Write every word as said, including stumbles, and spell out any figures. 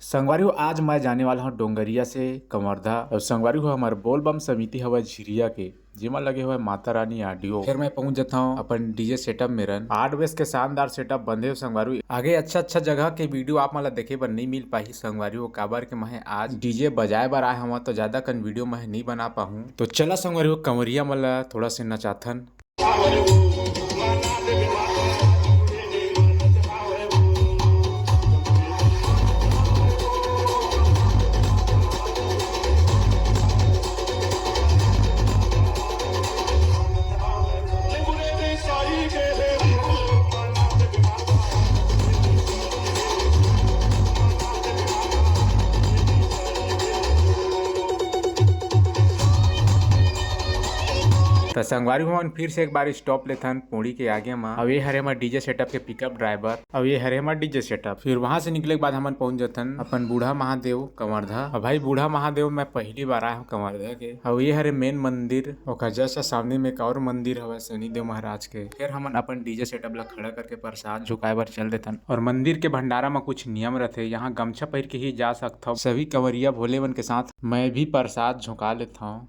संगवारी हो, आज मैं जाने वाला हूँ डोंगरिया से कवर्धा। और संगवारी हो, हमर बोलबम समिति हवय झिरिया के, जेमा लगे हुए माता रानी ऑडियो। फिर मैं पहुंच जाता हूँ अपन डीजे सेटअप मेरन। आठ बजे के शानदार सेटअप बंधे हो संगवारी। आगे अच्छा अच्छा जगह के वीडियो आप मन ला देखे बर नहीं मिल पाही संगवारी हो, काबर के मैं आज डीजे बजाए बर आए हूँ, तो ज्यादा कन वीडियो मैं नहीं बना पाहूँ। तो चला संगवारी हो, कंवरिया मन ला थोड़ा से नचाथन। त संगवारी हो, हमन फिर से एक बार स्टॉप लेथन पोड़ी के आगे म। अउ ये हरे हमर डीजे सेटअप के पिकअप ड्राइवर, अउ ये हरे हमर डीजे सेटअप। फिर वहां से निकले के बाद हमन पहुंच जथन अपन बूढ़ा महादेव कवर्धा। अब भाई, बूढ़ा महादेव मैं पहली बार आया हूँ कवर्धा के। अउ ये हरे मेन मंदिर, ओकर जस्ट सामने में एक और मंदिर हवय शनिदेव महाराज के। फिर हमन अपन डीजे सेटअप ला खड़ा करके प्रसाद झुकाए बर चल देथन। और मंदिर के भंडारा म कुछ नियम रथे, यहाँ गमछा पहिर के ही जा सकथव। सभी कंवरिया भोले मन के साथ मैं भी प्रसाद झुका लेथव।